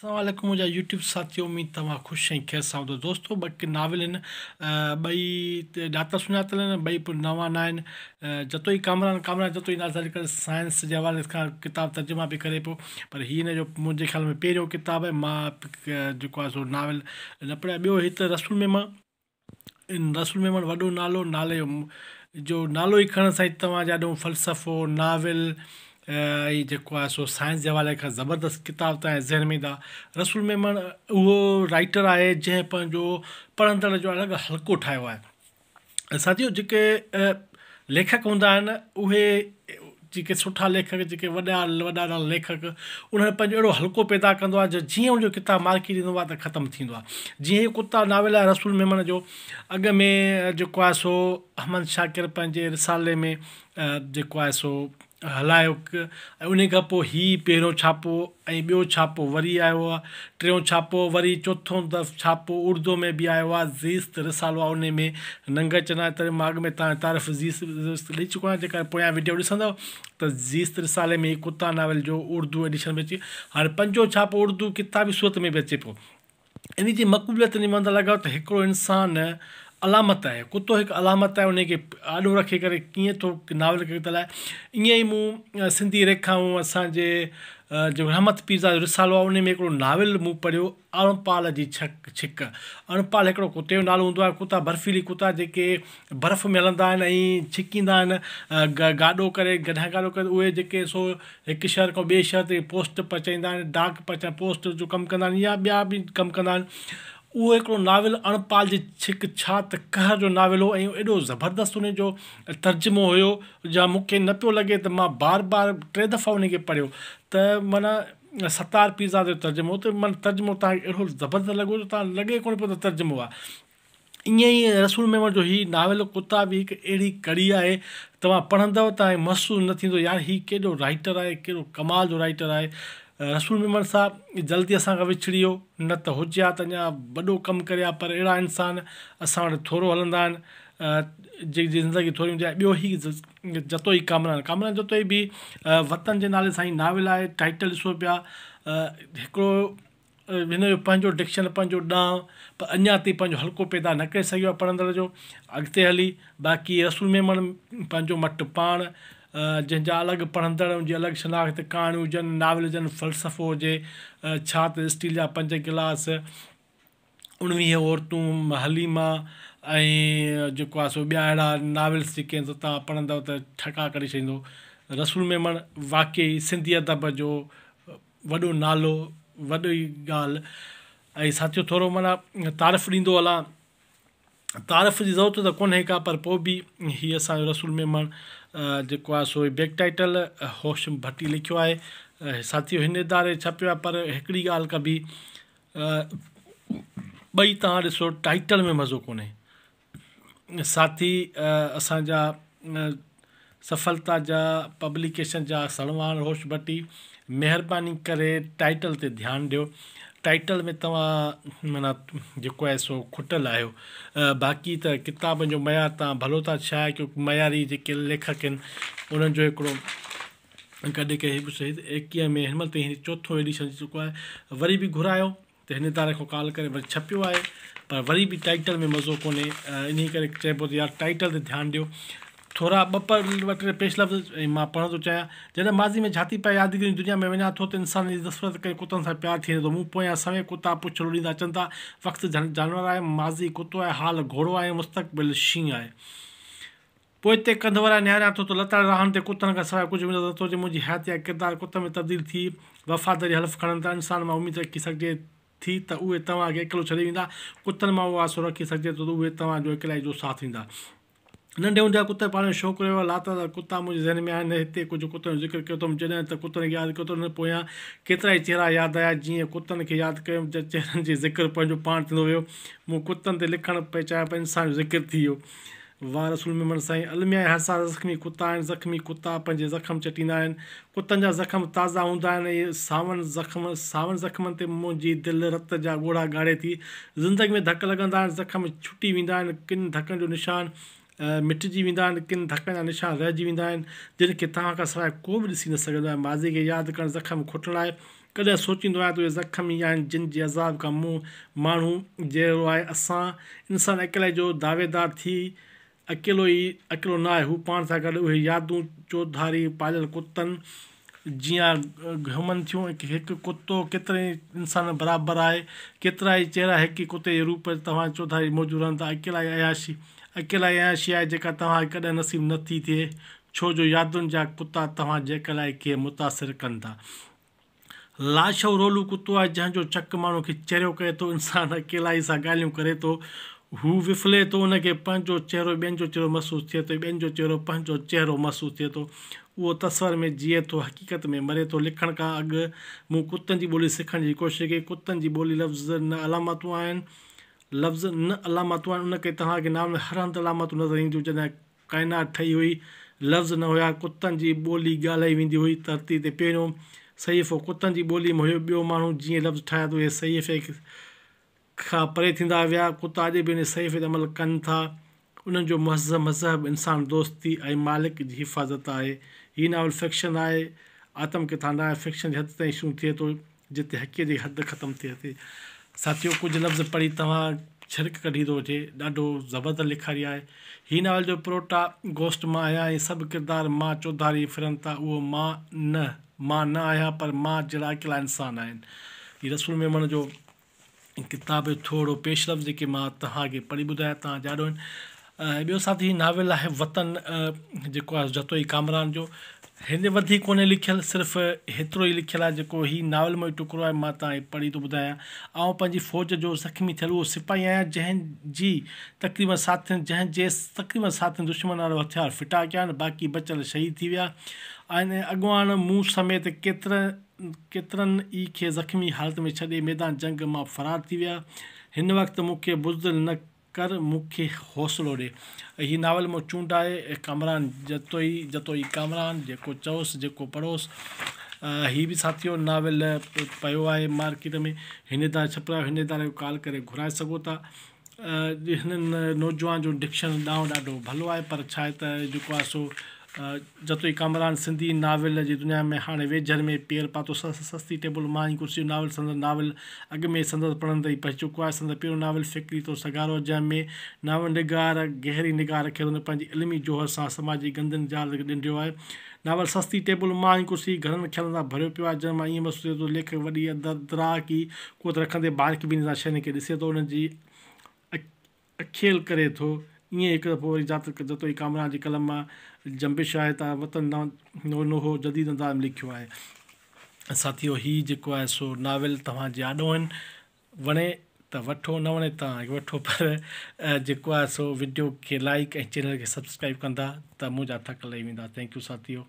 السلام عليڪم منهنجا يوٽيوب ساٿيو اميد توهان خوش ۽ خير سان هوندو دوستو ٻه ڪي ناول آهن ٻئي ڄاتل سڃاتل آهن ٻئي به نوان نه آهن جتوئي ڪامران ڪامران جتوئي نالي سان اڄڪلهه سائنس جي حوالي کان ڪتاب ترجما به ڪري پيو پر هي هن جو منهنجي خيال ۾ پهريون ڪتاب آهي مان جيڪو آهي سو ناول نه پڙهيا ٻيو هت رسول ميمڻ ان رسول ميمڻ وڏو نالو نالي جو نالو ئي کڻڻ سان ئي توهان جي آڏو فلسفو، ناول ۽ جيڪو آهي سو سائنس جي حوالي کان زبردست ڪتاب توهان جي ذهن ۾ ايندا. رسول ميمڻ اهو رائيٽر آهي جنهن پنهنجو پڙهندڙ جو الڳ حلقو ٺاهيو آهي. ساٿيو جيڪي ليکڪ هوندا آهن اهي جيڪي سٺا ليکڪ جيڪي وڏا وڏا وڏا ليکڪ انهن پنهنجو اهڙو حلقو پيدا ڪندو آهي جو جيئن ان جو ڪتاب مارڪيٽ ايندو آهي ته ختم ٿيندو آهي جيئن هي ڪتا ناول آهي رسول ميمڻ جو اڳ ۾ جيڪو آهي سو احمد شاڪر پنهنجي رسالي ۾ جيڪو آهي سو هلايو ۽ انهي کان پوء هي پهريون ڇاپو ۽ ٻيو ڇاپو وري آيو آهي ٽيون ڇاپو وري چوٿون ڇاپو اردو ۾ به آيو آهي زيست رسالو آهي انهي ۾ ننگ چنا تڏهن مان اڳ ۾ توهان تعارف زيست ڏئي چڪو آهيان جيڪڏهن پويان وڊيو ڏسندؤ ته زيست رسالي ۾ هي ڪتا ناول جو اردو ايڊيشن به اچي هاڻي پنجون ڇاپو اردو ڪتابي صورت ۾ به اچي پيو ان جي مقبوليت ان مان اندازو لڳايو ته هڪڙو انسان علامت آهي، ڪتو هڪ علامت آهي انهي کي آڏو رکي ڪري ڪيئن ٿو ناول کي هلائي ائين ئي مون سنڌي ريکائون اسان جي جيڪو رحمت پيرزادو جو رسالو آهي انهي ۾ هڪڙو ناول مون پڙهيو اڻپال جي ڇڪ ڇڪ اڻپال هڪڙو ڪتي جو نالو هوندو آهي ڪتا برفيلي ڪتا جيڪي برف ۾ هلندا آهن ۽ ڇڪيندا آهن گاڏو ڪري گڏهه گاڏو ڪري اهي جيڪي سو هڪ شهر کان ٻئي شهر تائين پوسٽ پهچائيندا آهن، ڊاڪ پهچائڻ پوسٽ جو ڪم ڪندا آهن يا ٻيا به ڪم ڪندا آهن. اهو هڪڙو ناول اڻپال جي ڇڪ ڇا ته قهر جو ناول هو ۽ ايڏو زبردست ان جو ترجمو هيو جا مون کي نه پيو لڳي ته مان بار بار ٽي دفعا ان کي پڙهيو ته معنيٰ ستار پيرزادي جو ترجمو ته معنيٰ ترجمو توهان کي اهڙو زبردست لڳو جو توهان لڳي ڪونه پيو ته ترجمو آهي. ائين ئي رسول ميمڻ جو هي ناول ڪتا به هڪ اهڙي ڪڙي آهي توهان پڙهندؤ ته محسوس نه ٿيندو يار هي ڪيڏو رائيٽر آهي ڪيڏو ڪمال جو رائيٽر آهي رسول ميمڻ صاحب جلدي اسان کان وڇڙي ويو نه ته هجي ها ته اڃا وڏو ڪم ڪري ها پر اهڙا انسان اسان وٽ ٿورو هلندا آهن جن جي زندگي ٿوري هوندي آهي ٻيو هي جتوئي ڪامران ڪامران جتوئي به وطن جي نالي سان هي ناول آهي ٽائيٽل ڏسو پيا هڪڙو هن جو پنهنجو ڊڪشن پنهنجو ڏانء پر اڃا تائين پنهنجو حلقو پيدا نه ڪري سگهيو آهي پڙهندڙ جو اڳتي هلي باقي رسول ميمڻ پنهنجو مٽ پاڻ جنهن جا الڳ پڙهندڙ ان جي الڳ شناخت ڪهاڻيون هجن ناول هجن فلسفو هجي ڇا ته اسٽيل جا پنج گلاس اڻويهه عورتون حليما ۽ جيڪو آهي سو ٻيا اهڙا ناولس جيڪي آهن سو توهان پڙهندؤ ته ٺڪاء ڪڍي ڇڏيندو رسول ميمڻ واقعي سنڌي ادب جو وڏو نالو وڏي ڳالهه ۽ ساٿيو ٿورو معنيٰ تعارف ڏيندو هلان تعارف جي ضرورت ته ڪونهي ڪا پر پوء به هي اسان جو رسول ميمڻ جيڪو آهي سو بيڪ ٽائيٽل هوش ڀٽي لکيو آهي ساٿيو هن اداري ڇپيو آهي پر هڪڙي ڳالهه ڪبي ٻئي توهان ڏسو ٽائيٽل ۾ مزو ڪونهي ساٿي اسان جا سڦلتا جا پبليڪيشن جا سرواڻ هوش ڀٽي مهرباني ڪري ٽائيٽل تي ڌيان ڏيو ٽائيٽل ۾ توهان معنيٰ جيڪو آهي سو کٽل آهيو باقي ته ڪتابن جو معيار توهان ڀلو ٿا ڇا ڪيو معياري جيڪي ليکڪ آهن انهن جو هڪڙو گڏ ڪري ايڪيهه ۾ هن مهل تائين چوٿون ايڊيشن اچي چڪو آهي وري به گهرايو ته هن اداري کان ڪال ڪري وري ڇپيو آهي پر وري به ٽائيٽل ۾ مزو ڪونهي انهي ڪري چئبو ته يار ٽائيٽل تي ڌيان ڏيو ٿورا ٻه پر ٻه ٽي پيش لفظ ۽ مان پڙهڻ ٿو چاهيان جڏهن ماضي ۾ جهاتي پائي يادگيرين جي دنيا ۾ وڃان ٿو ته انسانن جي نفرت ڪري ڪتن سان پيار ٿي وڃي ٿو مون پويان سوين ڪتا پڇ لوڏيندا اچن ٿا وقت جانور آهي ماضي ڪتو آهي حال گهوڙو آهي ۽ مستقبل شينهن آهي پوئتي ڪنڌ ورائي نهاريان ٿو ته لتاڙيل راهن تي ڪتن کان سواء ڪجهه به نظر نٿو اچي. منهنجي حياتي جا ڪردار ڪتن ۾ تبديل ٿي وفاداري حلف کڻن ٿا. انسانن مان اميد رکي سگهجي ٿي ته اهي توهان کي اڪيلو ڇڏي ويندا. ڪتن مان اهو آسرو رکي سگهجي ٿو ته اهي توهان جو اڪيلائي جو ساٿ ڏيندا. ننڍي هوندي کان ڪتي پالڻ جو شوق رهيو آهي. لاتعداد ڪتا منهنجي ذهن ۾ آهن. هتي ڪجهه ڪتن جو ذڪر ڪيو اٿم. جڏهن ته ڪتن کي ياد ڪيو ته انهن پويان ڪيترائي چهرا ياد آيا. جيئن ڪتن کي ياد ڪيم ته چهرن جي ذڪر پنهنجو پاڻ ٿيندو ويو. مون ڪتن تي لکڻ پئي چاهيو پر انسان جو ذڪر ٿي ويو. واه رسول ميمڻ سائين الميا ۽ حساس زخمي ڪتا آهن زخمي ڪتا پنهنجي زخم چٽيندا آهن ڪتن جا زخم تازا هوندا آهن ۽ ساون زخم ساون زخمن تي منهنجي دل رت جا ڳوڙها ڳاڙي ٿي زندگي ۾ ڌڪ لڳندا آهن زخم ڇٽي ويندا آهن ڪن ڌڪن جو نشان مٽجي ويندا آهن ڪن ڌڪن جا نشان رهجي ويندا آهن جن کي توهان کان سواء ڪو به ڏسي نه سگهندو آهي ماضي کي ياد ڪرڻ زخم کوٽڻ آهي. ڪڏهن سوچيندو آهيان ته اهي زخم ئي آهن جن جي عذاب کان مون ماڻهو جيئرو آهي. اسان انسان اڪيلائي جو دعويدار ٿي اڪيلو ئي اڪيلو نه آهي. هو پاڻ سان گڏ اهي يادون چوڌاري پاليل ڪتن جيان گهمن ٿيون. هڪ ڪتو ڪيترن ئي انسانن برابر آهي. ڪيترائي چهرا هڪ ئي ڪتي جي روپ ۾ توهان جي چوڌاري موجود رهن ٿا. اڪيلائي عياشي اڪيلائي عياشي آهي جيڪا توهان کي ڪڏهن نصيب نه ٿي ٿئي ڇو جو يادن جا ڪتا توهان جي اڪيلائي کي متاثر ڪن ٿا. لاشعور رولو ڪتو آهي جنهن جو چڪ ماڻهو کي چريو ڪري ٿو. انسان اڪيلائي سان ڳالهيون ڪري ٿو. هو وڦلي ٿو. ان کي پنهنجو چهرو ٻين جو چهرو محسوس ٿئي ٿو ۽ ٻين جو چهرو پنهنجو چهرو محسوس ٿئي ٿو. اهو تصور ۾ جيئي ٿو، حقيقت ۾ مري ٿو. لکڻ کان اڳ مون ڪتن جي ٻولي سکڻ جي ڪوشش ڪئي. ڪتن جي ٻولي لفظ نه علامتون آهن. لفظ نه علامتون آهن. ان ڪري توهان کي ناول ۾ هر هنڌ علامتون نظر اينديون. جڏهن ڪائنات ٺهي هئي، لفظ نه هيا، ڪتن جي ٻولي ڳالهائي ويندي هئي، ڌرتي تي پهريون صحيفو ڪتن جي ٻولي ۾ هيو، ٻيو ماڻهو جيئن لفظ ٺاهيا ته اهي صحيفي کان پري ٿيندا ويا، ڪتا اڄ به ان صحيفي تي عمل ڪن ٿا، انهن جو مذهب انسان دوستي ۽ مالڪ جي حفاظت آهي، هي ناول فڪشن آهي، آتم ڪٿا ناهي، فڪشن جي حد تائين شروع ٿئي ٿو. جتي حقيقت جي حد ختم ٿئي ٿي. ساٿيو ڪجهه لفظ پڙهي توهان ڇرڪ ڪڍي ٿو وٺي. ڏاڍو زبردست لکاري آهي. هي ناول جو پروٽا گوسٽ مان آهيان ۽ سڀ ڪردار مان چوڌاري ڦرن ٿا اهو مان نه مان نه آهيان پر مان جهڙا اڪيلا انسان آهن. هي رسول ميمڻ جو ڪتاب جو ٿورڙو پيش لفظ جيڪي مان توهان کي پڙهي ٻڌايا توهان جي آڏو آهن ۽ ٻيو ساٿي هي ناول آهي وطن جيڪو آهي جتوئي ڪامران جو هن وڌيڪ ڪونهي لکيل صرف هيترو ئي لکيل آهي جيڪو هي ناول مان ئي ٽڪرو آهي مان توهان کي پڙهي ٿو ٻڌايان آئون پنهنجي فوج جو زخمي ٿيل اهو سپاهي آهيان جنهن جي تقريبن ساٿين جنهن جي تقريبن ساٿين دشمن آڏو هٿيار ڦٽا ڪيا آهن باقي بچيل شهيد ٿي ويا آهن ۽ اڳواڻ مون سميت ڪيترن ڪيترن ئي کي زخمي حالت ۾ ڇڏي ميدان جنگ مان فرار ٿي ويا. هن وقت مون کي بزدل نه ڪر مون کي حوصلو ڏي. هي ناول مون چونڊ آهي ڪامران جتوئي جتوئي ڪامران جيڪو چئوس جيڪو پڙهوس هي به ساٿيو ناول پيو آهي مارڪيٽ ۾ هن اداري ڇپرايو هن اداري کي ڪال ڪري گهرائي سگهو ٿا. هنن نوجوان جو ڊڪشن ڏانء ڏاڍو ڀلو آهي پر ڇا آهي ته جيڪو آهي سو جتوئي ڪامران سنڌي ناول جي دنيا ۾ هاڻي ويجهر ۾ پير پاتو سستي ٽيبل مهانگي ڪرسي جو ناول سندس ناول اڳ ۾ سندس پڙهندڙن تائين پهچي چڪو آهي سندس پهريون ناول فڪري طور سگهارو آهي جنهن ۾ ناول نگار گهري نگاهه رکي هن پنهنجي علمي جوهر سان سماجي گندن جال کي ڏنڊيو آهي ناول سستي ٽيبل مهانگي ڪرسي گهڻن خيالن سان ڀريو پيو آهي جنهن مان ائين محسوس ٿئي ٿو ليکڪ وڏي ادراڪي قوت رکندي باريڪ بيني سان شين کي ڏسي ٿو انهن جي اکيل ڪري ٿو ائين هڪ دفعو وري جات جتوئي ڪامران جي قلم مان جنبش آهي ته وطن ڏانهن نوحو جديد انداز ۾ لکيو آهي ساٿيو هي جيڪو آهي سو ناول توهان جي آڏو آهن وڻي ته وٺو نه وڻي ته وٺو پر جيڪو آهي سو وڊيو کي لائڪ ۽ چينل کي سبسڪرائب ڪندا ته منهنجا ٿڪ لهي ويندا thank you ساٿيو.